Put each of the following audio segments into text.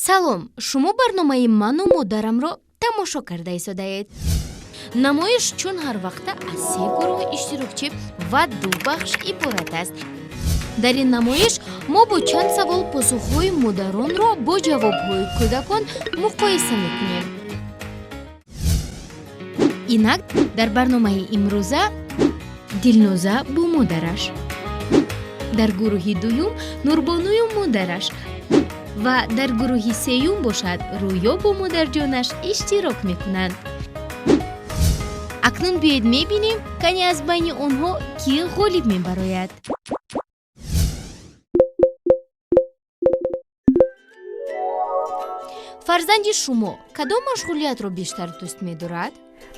Салом, шумо барномаи ману модарамро тамошо карда истодаед. Намоиш чун ҳар вақта аз се гурӯҳи иштирокчӣ ва ду бахш иборат аст. Дар ин намоиш мо бо чанд савол посухҳои модаронро бо ҷавобҳои кӯдакон муқоиса мекунем. Инак, дар барномаи имрӯза Дилноза бо модараш, дар гурӯҳи дуюм Нурбоную модараш ва дар гурӯҳи сеюм бошад Рӯё бо модарҷонаш иштирок мекунанд. Акнун биёед мебинем, кане аз байни онҳо кӣ ғолиб мебарояд. Фарзанди шумо кадом машғулиятро бештар дӯст медорад?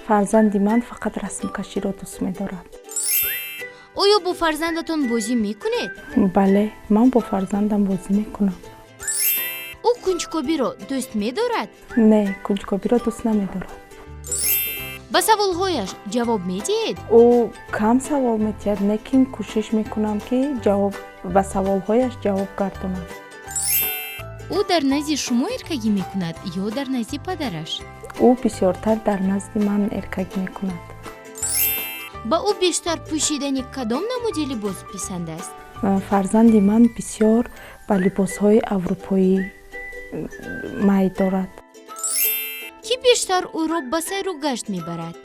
Фарзанди ман фақат расмкаширо дӯст медорад. Оё бо фарзандатон бозӣ мекунед? Бале, ман бо фарзандам бозӣ мекунам. Ӯ кунҷкобиро дӯст медорад? Не, кунҷкобиро дӯст намедорад. Ба саволҳояш ҷавоб медиҳед? Ӯ кам савол медиҳад, лекин кӯшиш мекунам, ки ҷавоб ба саволҳояш ҷавоб гардонам. Ӯ дар назди шумо эркагӣ мекунад ё дар назди падараш? Ӯ бисёртар дар назди ман эркагӣ мекунад. Ба ӯ бештар пӯшидани кадом намуди либос писанд аст? Фарзанди ман бисёр ба либосҳои аврупоӣ майл дорад. Кӣ бештар ӯро ба сайру гашт мебарад?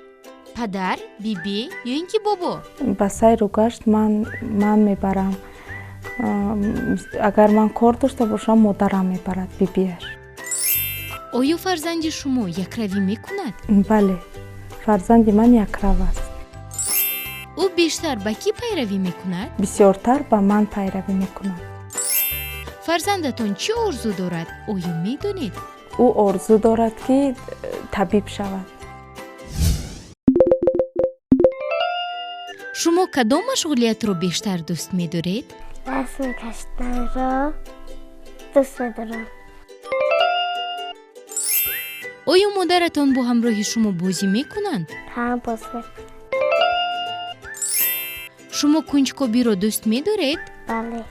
Падар, бибӣ ё ин ки бобо? Ба сайру гашт ман мебарам. Агар ман кор дошта бошам, модарам мебарад, бибиаш. Оё фарзанди шумо якравӣ мекунад? Бале, фарзанди ман якрав аст. Ӯ бештар ба кӣ пайравӣ мекунад? Бисёртар ба ман пайравӣ мекунад. Фарзандатон чӣ орзу дорад, оё медонед? Ӯ орзу дорад, ки табиб шавад. Шумо кадом машғулиятро бештар дӯст медоред? Расм кашиданро дӯст медорам. Оё модаратон бо ҳамроҳи шумо бозӣ мекунанд? Ҳа, бозӣ мекунам. Шумо кунҷкобиро дӯст медоред? Бале.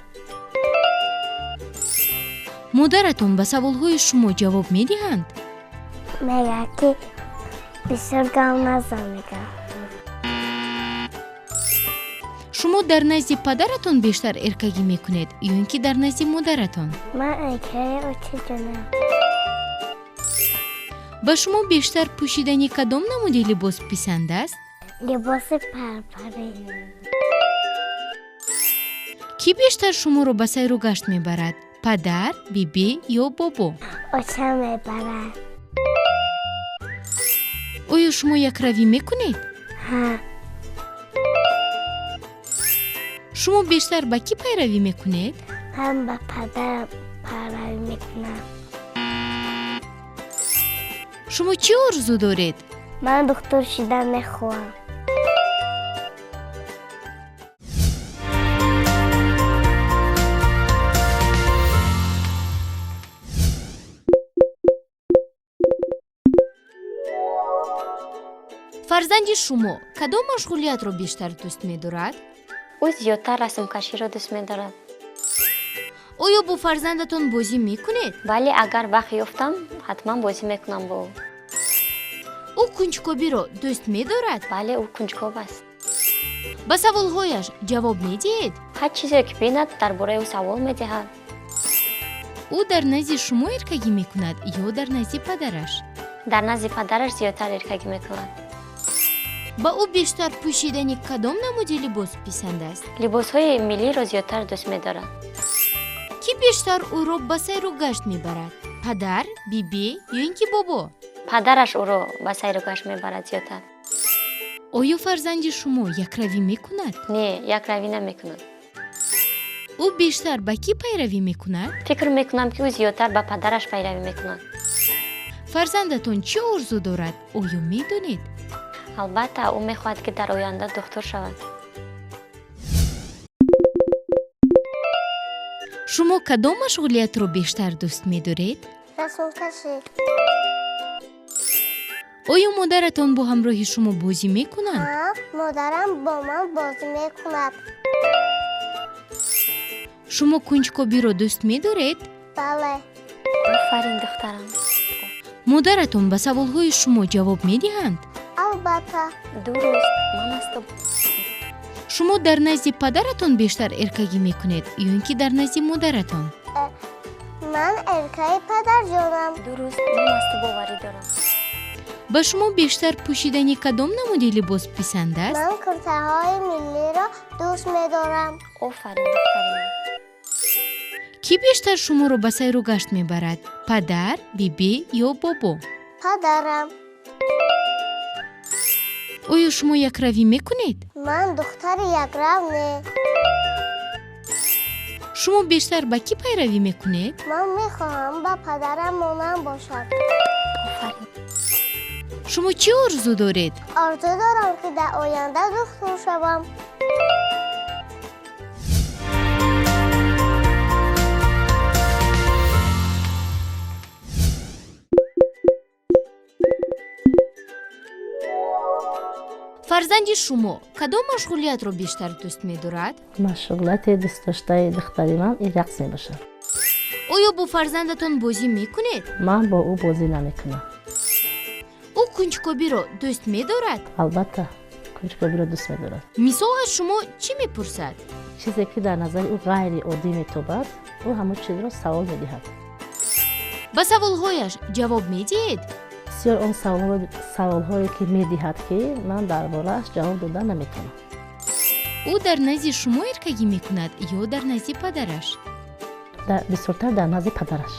Модаратон ба саволҳои шумо ҷавоб медиҳанд? Мегӯяд, ки бисёр гап назан, мегӯяд. Шумо дар назди падаратон бештар эркагӣ мекунед ё ин ки дар назди модаратон? Ман эркаи очаҷонам. Ба шумо бештар пӯшидани кадом намуди либос писанд аст? Либоси парпарӣ. Кӣ бештар шуморо ба сайру гашт мебарад? Падар, бибӣ ё бобо? Оча мебарад. Оё шумо якравӣ мекунед? Ҳа. Шумо бештар ба кӣ пайравӣ мекунед? Ман ба падарам пайравӣ мекунам. Шумо чӣ орзу доред? Ман духтур шидан мехоҳам. Фарзанди шумо кадом машғулиятро бештар дӯст медорад? Ӯ зиёдтар расмкаширо дӯст медорад. Оё бо фарзандатон бозӣ мекунед? Бале, агар вақт ёфтам, ҳатман бозӣ мекунам бо ӯ. Ӯ кунҷкобиро дӯст медорад? Бале, ӯ кунҷкоб аст. Ба саволҳояш ҷавоб медиҳед? Ҳар чизе ки бинад, дар бораи ӯ савол медиҳад. Ӯ дар назди шумо эркагӣ мекунад ё дар назди падараш? Дар назди падараш зиёдтар эркагӣ мекунад. Ба ӯ бештар пӯшидани кадом намуди либос писанд аст? Либосҳои миллиро зиёдтар дӯст медорад. Кӣ бештар ӯро ба сайру гашт мебарад? Падар, бибӣ ё ин ки бобо? Падараш ӯро ба сайру гашт мебарад зиёдтар. Оё фарзанди шумо якравӣ мекунад? Не, якравӣ намекунад. Ӯ бештар ба кӣ пайравӣ мекунад? Фикр мекунам, ки ӯ зиёдтар ба падараш пайравӣ мекунад. Фарзандатон чӣ орзу дорад, оё медонед? Албатта, ӯ мехоҳад, ки дар оянда духтур шавад. Шумо кадом машғулиятро бештар дӯст медоред? Расмкашӣ. Оё модаратон бо ҳамроҳи шумо бозӣ мекунанд? Ҳа, модарам бо ман бозӣ мекунад. Шумо кунҷкобиро дӯст медоред? Бале. Офарин, духтарам. Модаратон ба саволҳои шумо ҷавоб медиҳанд? Албатта. Дуруст, ман аз ту. Шумо дар назди падаратон бештар эркагӣ мекунед ё ин ки дар назди модаратон? Ман эркаи падарҷонам. Дуруст, ман аз ту боварӣ дорам. Ба шумо бештар пӯшидани кадом намуди либос писанд аст? Ман куртаҳои миллиро дӯст медорам. Офарин, духтари ман. Кӣ бештар шуморо ба сайру гашт мебарад? Падар, бибӣ ё бобо? Падарам. Оё шумо якравӣ мекунед? Ман духтари якрав не. Шумо бештар ба кӣ пайравӣ мекунед? Ман мехоҳам ба падарам монанд бошам. Офарин. Шумо чӣ орзу доред? Орзу дорам, ки дар оянда духтур шавам. Фарзанди шумо кадом машғулиятро бештар дӯст медорад? Машғулияти дӯстдоштаи духтари ман ин рақс мебошад. Оё бо фарзандатон бозӣ мекунед? Ман бо ӯ бозӣ намекунам. Ӯ кунҷкобиро дӯст медорад? Албатта, кунҷкобиро дӯст медорад. Мисол, аз шумо чӣ мепурсад? Чизе ки дар назари ӯ ғайриоддӣ метобад, ӯ ҳамон чизро савол медиҳад. Ба саволҳояш ҷавоб медиҳед? Бисёр он саволҳое ки медиҳад, ки ман дар борааш ҷавоб дода наметавонам. Ӯ дар назди шумо эркагӣ мекунад ё дар назди падараш? Бисёртар дар назди падараш.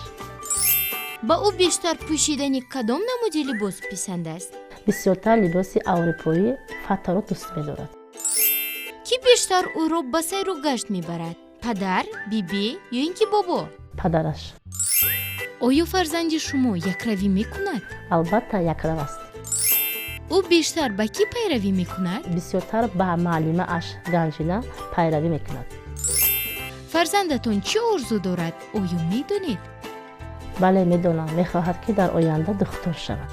Ба ӯ бештар пӯшидани кадом намуди либос писанд аст? Бисёртар либоси аврупоӣ фатаро дӯст медорад. Кӣ бештар ӯро ба сайру гашт мебарад? Падар, бибӣ ё ин ки бобо? Падараш. Оё фарзанди шумо якравӣ мекунад? Албатта, якрав аст. Ӯ бештар ба кӣ пайравӣ мекунад? Бисёртар ба муаллимааш Ганҷина пайравӣ мекунад. Фарзандатон чӣ орзу дорад, оё медонед? Бале, медонам, мехоҳад, ки дар оянда духтур шавад.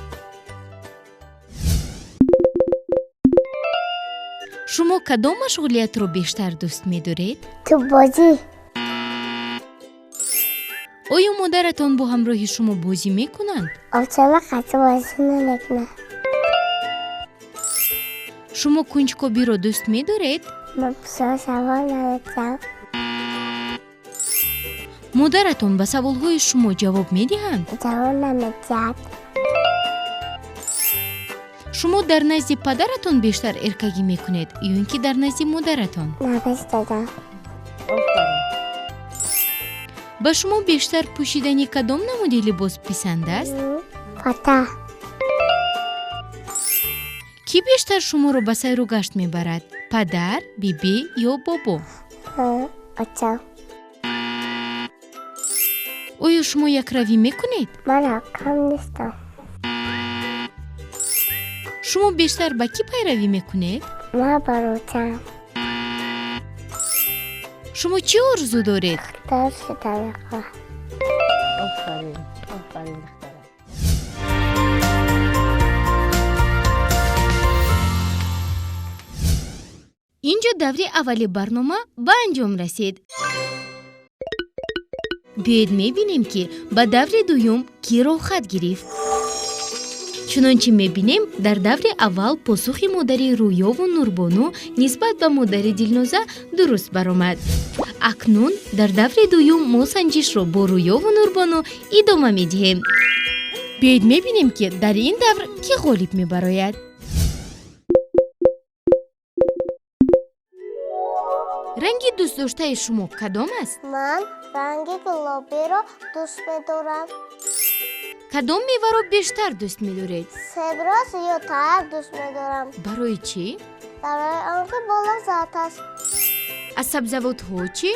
Шумо кадом машғулиятро бештар дӯст медоред? Тӯббозӣ. Оё модаратон бо ҳамроҳи шумо бозӣ мекунанд? Овчама қатъи бозӣ намекунад. Шумо кунҷкобиро дӯст медоред? Ман бисёр савол намедиҳам. Модаратон ба саволҳои шумо ҷавоб медиҳанд? Ҷавоб намедиҳад. Шумо дар назди падаратон бештар эркагӣ мекунед ё ин ки дар назди модаратон? Намедиҳам. Офарин. Ба шумо бештар пӯшидани кадом намуди либос писанд аст? Фата. Кӣ бештар шуморо ба сайру гашт мебарад? Падар, бибӣ ё бобо? Очам. Оё шумо якравӣ мекунед? Ман акам нестам. Шумо бештар ба кӣ пайравӣ мекунед? Ман ба рӯчам. Шумо чӣ орзу доред? Духтур шуда мехоҳам. Офарин, офарин, духтарам. Инҷо даври аввали барнома ба анҷом расид. Биёед мебинем, ки ба даври дуюм кӣ роҳхат гирифт. Чунончи мебинем, дар даври аввал посухи модари Рӯёву Нурбону нисбат ба модари Дилноза дуруст баромад. Акнун дар даври дуюм мо санҷишро бо Рӯёву Нурбону идома медиҳем. Биёед мебинем, ки дар ин давр кӣ ғолиб мебарояд. Ранги дӯстдоштаи шумо кадом аст? Ман ранги гулобиро дӯст медорам. Кадом меваро бештар дӯст медоред? Себро зиёдтар дӯст медорам. Барои чӣ? Барои он ки болаззат аст. Аз сабзавотҳо чӣ?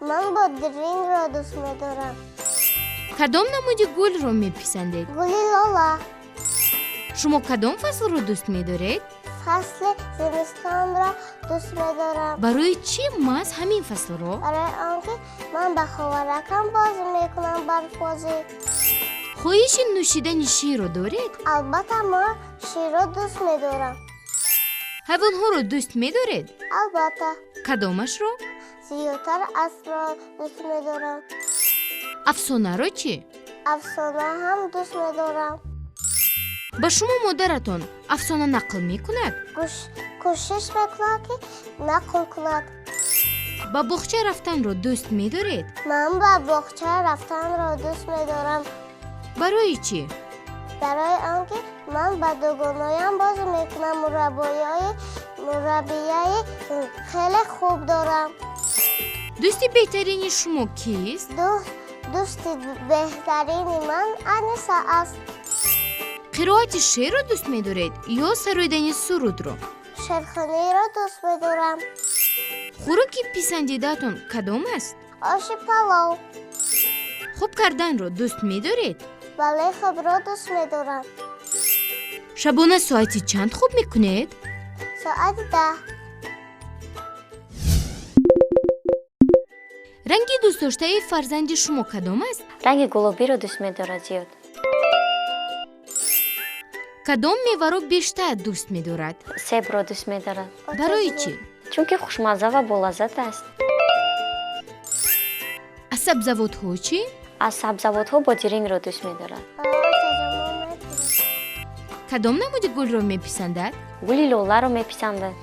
Ман бодирингро дӯст медорам. Кадом намуди гулро меписандед? Гули лола. Шумо кадом фаслро дӯст медоред? Фасли зимистонро дӯст медорам. Барои чӣ маҳз ҳамин фаслро? Барои он ки ман ба ховаракам бозӣ мекунам барфбозӣ. Хоҳиши нӯшидани ширро доред? Албатта, ман ширро дӯст медорам. Ҳайвонҳоро дӯст медоред? Албатта. Кадомашро? Зиёдтар аспро дӯст медорам. Афсонаро чӣ? Афсона ҳам дӯст медорам. Ба шумо модаратон афсона нақл мекунад? Кӯшиш мекунад, ки нақл кунад. Ба боғча рафтанро дӯст медоред? Ман ба боғча рафтанро дӯст медорам. Барои чӣ? Барои он ки ман ба дугонаям бозӣ мекунам, мураббияи хеле хуб дорам. Дӯсти беҳтарини шумо кист? Дӯсти беҳтарини ман Аниса аст. Қироати шеърро дӯст медоред ё сароидани сурудро? Шеърхониро дӯст медорам. Хӯроки писандидаатон кадом аст? Оши палов. Хоб карданро дӯст медоред? Бале, хобро дӯст медорам. Шабона соати чанд хоб мекунед? Соати 10. Ранги дӯстдоштаи фарзанди шумо кадом аст? Ранги гулобиро дӯст медорад зиёд. Кадом меваро бештар дӯст медорад? Себро дӯст медорад. Барои чӣ? Чунки хушмазза ва болаззат аст. Аз сабзавотҳо чӣ? Аз сабзавотҳо бодирингро дӯст медорад. Кадом намуди гулро меписандад? Гули лоларо меписандад.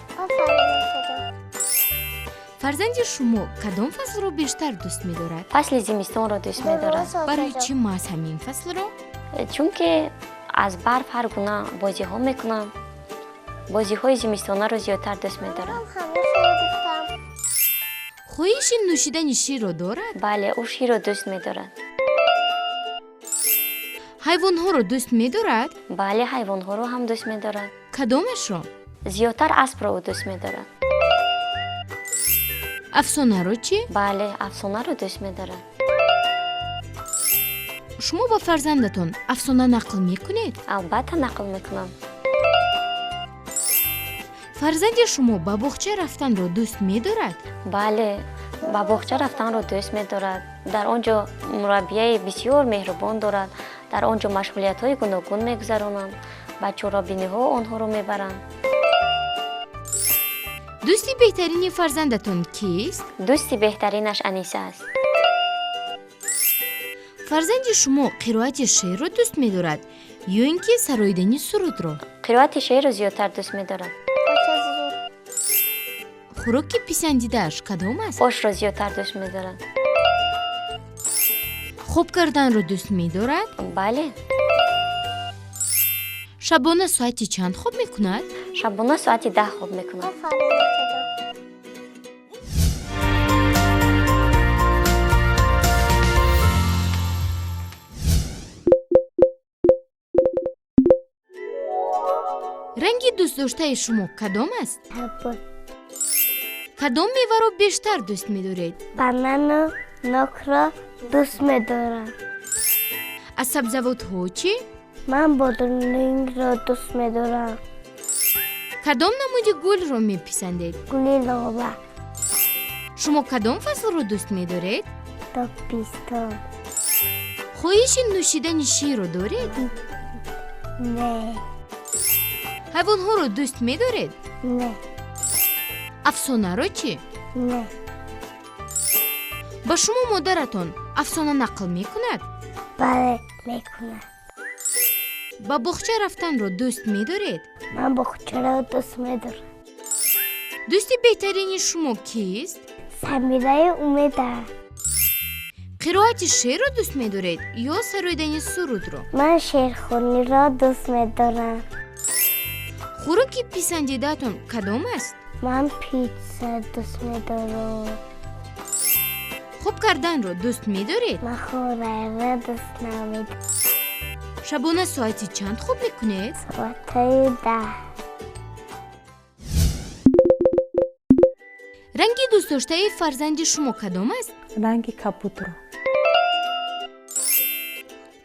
Фарзанди шумо кадом фаслро бештар дӯст медорад? Фасли зимистонро дӯст медорад. Барои чӣ маҳз ҳамин фаслро? Чунки аз барф ҳар гуна бозиҳо мекунам. Бозиҳои зимистонаро зиёдтар дӯст медорад. Хоҳиши нӯшидани ширро дорад? Бале, ӯ ширро дӯст медорад. Ҳайвонҳоро дӯст медорад? Бале, ҳайвонҳоро ҳам дӯст медорад. Кадомашро? Зиёдтар аспро ӯ дӯст медорад. Афсонаро чӣ? Бале, афсонаро дӯст медорад. Шумо ба фарзандатон афсона нақл мекунед? Албатта нақл мекунам. Фарзанди шумо ба боғча рафтанро дӯст медорад? Бале, ба боғча рафтанро дӯст медорад. Дар он ҷо мураббияи бисёр меҳрубон дорад. Дар он ҷо машғулиятҳои гуногун мегузаронанд. Ба чорабиниҳо онҳоро мебаранд. Дӯсти беҳтарини фарзандатон кист? Дӯсти беҳтаринаш Аниса аст. Фарзанди шумо қироати шеърро дӯст медорад ё ин ки сароидани сурудро? Қироати шеърро зиёдтар дӯст медорад. Хӯроки писандидааш кадом аст? Ошро зиёдтар дӯст медорад. Хоб карданро дӯст медорад? Бале. Шабона соати чанд хоб мекунад? Шабона соати 10 хоб мекунад. Ранги дӯстдоштаи шумо кадом аст? Кадом меваро бештар дӯст медоред? Банану нокро дӯст медорам. Аз сабзавотҳо чӣ? Ман бодирингро дӯст медорам. Кадом намуди гулро меписандед? Гули лола. Шумо кадом фаслро дӯст медоред? Тобистон. Хоҳиши нӯшидани ширро доред? Не. Ҳайвонҳоро дӯст медоред? Не. Афсонаро чӣ? Не. Ба шумо модаратон афсона нақл мекунад? Бале, мекунад. Ба боғча рафтанро дӯст медоред? Ман боғчаро дӯст медорам. Дӯсти беҳтарини шумо кист? Самираи Умеда. Қироати шеърро дӯст медоред ё сароидани сурудро? Ман шеърхониро дӯст медорам. Хӯроки писандидаатон кадом аст? Ман питса дӯст медорам. Хоб карданро дӯст медоред? Ман хӯраро дӯст намедорам. Шабона соати чанд хоб мекунед? Соати 10. Ранги дӯстдоштаи фарзанди шумо кадом аст? Ранги кабудро.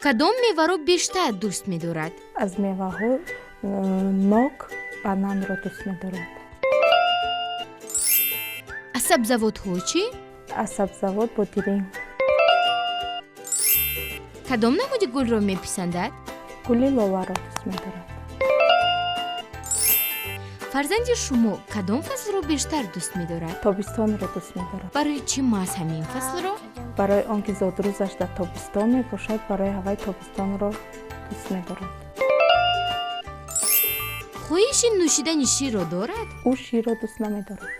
Кадом меваро бештар дӯст медорад? Аз меваҳо нок, бананро дӯст медорад. Аз сабзавотҳо чӣ? Аз сабзавот бодиринг. Кадом намуди гулро меписандад? Гули лоларо дӯст медорад. Фарзанди шумо кадом фаслро бештар дӯст медорад? Тобистонро дӯст медорад. Барои чӣ маҳз ҳамин фаслро? Барои он ки зодрӯзаш дар тобистон мебошад, барои ҳавай тобистонро дӯст медорад. Хоҳиши нӯшидани ширро дорад? Ӯ ширро дӯст намедорад.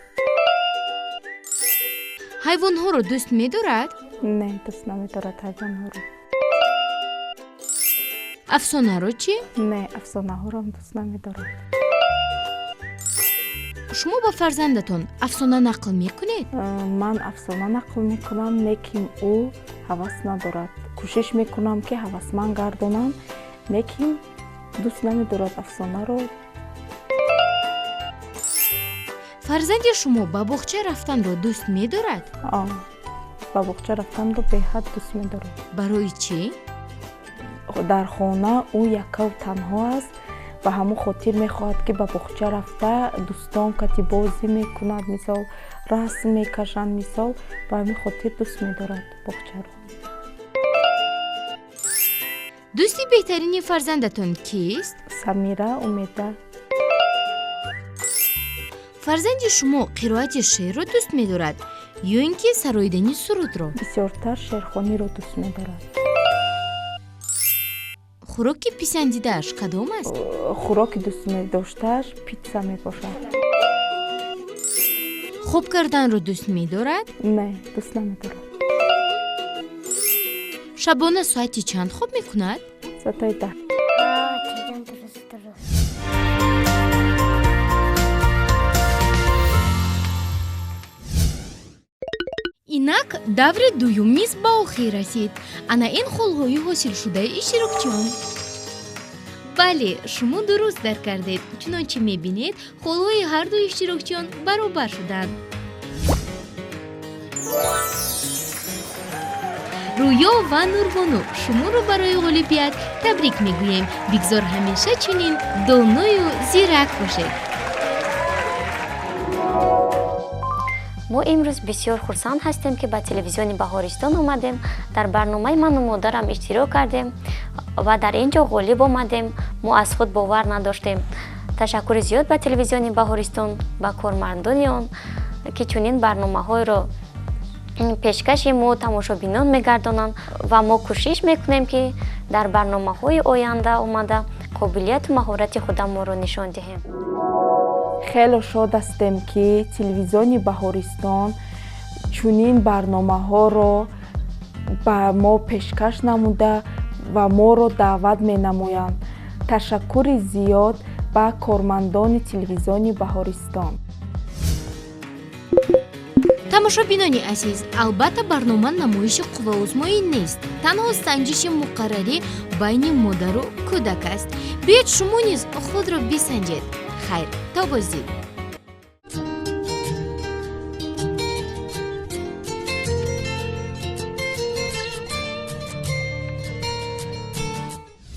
Ҳайвонҳоро дӯст медорад? Не, дӯст намедорад ҳайвонҳоро. Афсонаро чӣ? Не, афсонаҳоро дӯст намедорад. Шумо ба фарзандатон афсона нақл мекунед? Ман афсона нақл мекунам, лекин ӯ ҳавас надорад. Кӯшиш мекунам, ки ҳавасманд гардонам, лекин дӯст намедорад афсонаро. Фарзанди шумо ба боғча рафтанро дӯст медорад? Ба боғча рафтанро беҳад дӯст медорад. Барои чӣ? Дар хона ӯ яккаву танҳо аст, ба ҳамон хотир мехоҳад, ки ба боғча рафта дӯстон кати бозӣ мекунад, мисол расм мекашанд, мисол ба ҳамин хотир дӯст медорад боғчаро. Дӯсти беҳтарини фарзандатон кист? Самира, Умеда. Фарзанди шумо қироати шеърро дӯст медорад ё ин ки сароидани сурудро? Бисёртар шеърхониро дӯст медорад. Хӯроки писандидааш кадом аст? Хӯроки дӯст медоштааш питса мебошад. Хоб карданро дӯст медорад? Не, дӯст намедорад. Шабона соати чанд хоб мекунад? Соатҳои 10. Инак даври дуюм низ ба охир расид. Ана ин холҳои ҳосилшудаи иштирокчиён. Бале, шумо дуруст дарк кардед. Чунончи мебинед, холҳои ҳарду иштирокчиён баробар шуданд. Рӯё ва Нурбону, шуморо барои ғолибият табрик мегӯем. Бигзор ҳамеша чунин доною зирак бошед. Мо имрӯз бисёр хурсанд ҳастем, ки ба телевизиони Баҳористон омадем, дар барномаи ману модарам иштирок кардем ва дар ин ҷо ғолиб омадем. Мо аз худ бовар надоштем. Ташаккури зиёд ба телевизиони Баҳористон, ба кормандони он, ки чунин барномаҳоеро пешкаши мо тамошобинон мегардонанд ва мо кӯшиш мекунем, ки дар барномаҳои оянда омада қобилияту маҳорати худамонро нишон диҳем. Хеле шод ҳастем, ки телевизиони Баҳористон чунин барномаҳоро ба мо пешкаш намуда ва моро даъват менамоянд. Ташаккури зиёд ба кормандони телевизиони Баҳористон. Тамошобинони азиз, албатта барнома намоиши қувваозмоӣ нест, танҳо санҷиши муқаррарӣ байни модару кӯдак аст. Биёед шумо низ худро бисанҷед. Хайр, то боздид.